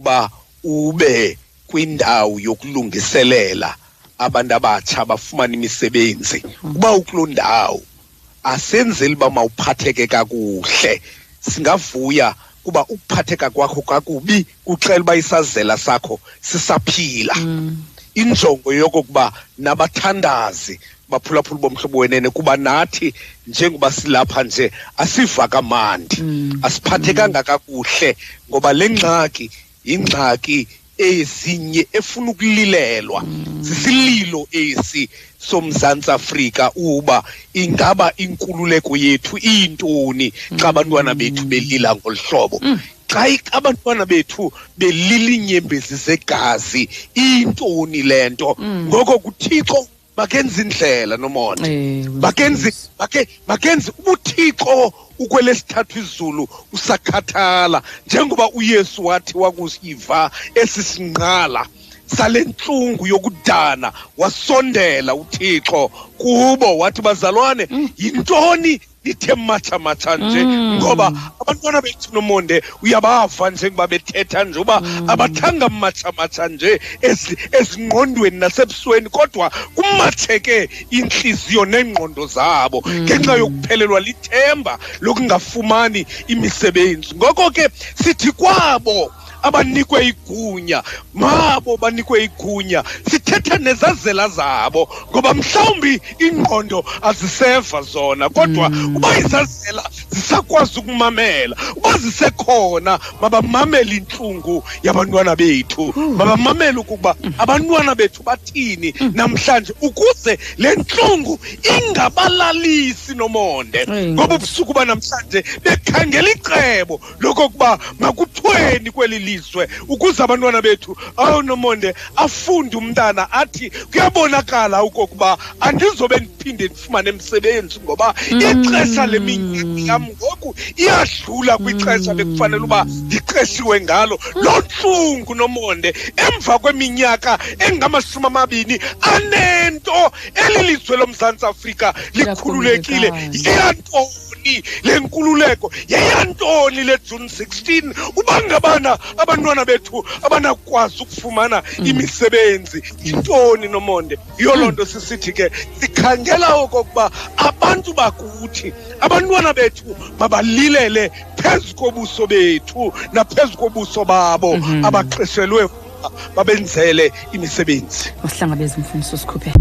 Okokuba ube kwindawo yokulungiselela abantu abatsha bafumane imisebenzi, uba ukuloo ndawo asenzeli uba mawuphatheke kakuhle. Singavuya kuba ukuphatheka kwakho kakubi kuxela uba isazela sakho sisaphila. Injongo yokokuba nabathandazi, baphulaphula boMhlobo Wenene, kuba nathi njengoba silapha nje asiva kamandi, asiphathekanga kakuhle, ngoba le ngxaki yingxaki ezinye efuna ukulilelwa. Sisililo esi soMzantsi Afrika, uba ingaba inkululeko yethu iyintoni xa abantwana bethu belila ngolu hlobo, xa abantwana bethu belila iinyembezi zegazi, iyintoni le nto? Ngoko kuThixo makenze indlela, Nomonde. Makenze makenze ubuThixo ukwelesithathu izulu usakhathala, njengoba uYesu wathi wakusiva esi singqala sale ntlungu yokudana, wasondela uThixo kubo wathi, "Bazalwane, yintoni nithe matsha matsha nje?" Ngoba abantwana bethu, Nomonde, uyabava njengoba bethetha nje uba abathanga matsha matsha nje ezingqondweni nasebusweni, kodwa kumatsheke intliziyo neengqondo zabo ngenxa yokuphelelwa lithemba lokungafumani imisebenzi. Ngoko ke sithi kwabo abanikwe igunya, mabo banikwe igunya, sithetha nezazela zabo, ngoba mhlawumbi ingqondo aziseva zona, kodwa uba izazela zisakwazi ukumamela, uba zisekhona, mabamamele intlungu yabantwana bethu, mabamamele ukuba abantwana bethu bathini namhlanje, ukuze le ntlungu ingabalalisi, Nomonde. Ngoba ubusuku banamhlanje bekhangela icebo lokokuba makuthweni kweli lizwe ukuze abantwana bethu, awu Nomonde, afunde umntana athi kuyabonakala okokuba andizobe ndiphinde ndifumane emsebenzi, ngoba ixesha leminyaka yam ngoku iyadlula kwixesha bekufanele uba ndiqeshiwe ngalo. Loo ntlungu, Nomonde, emva kweminyaka engama-24 eli lizwe loMzantsi Afrika likhululekile, yeyantoni le nkululeko? Yeyantoni le June 16 uba ngabana abantwana bethu abanakwazi ukufumana imisebenzi? Yintoni, Nomonde? Yiyo loo nto sisithi ke sikhangela okokuba abantu bakuthi, abantwana bethu, mabalilele phezu kobuso bethu naphezu kobuso babo abaqeshelwe babenzele imisebenzi. Usihlangabeze, mfundisi, usikhuphe.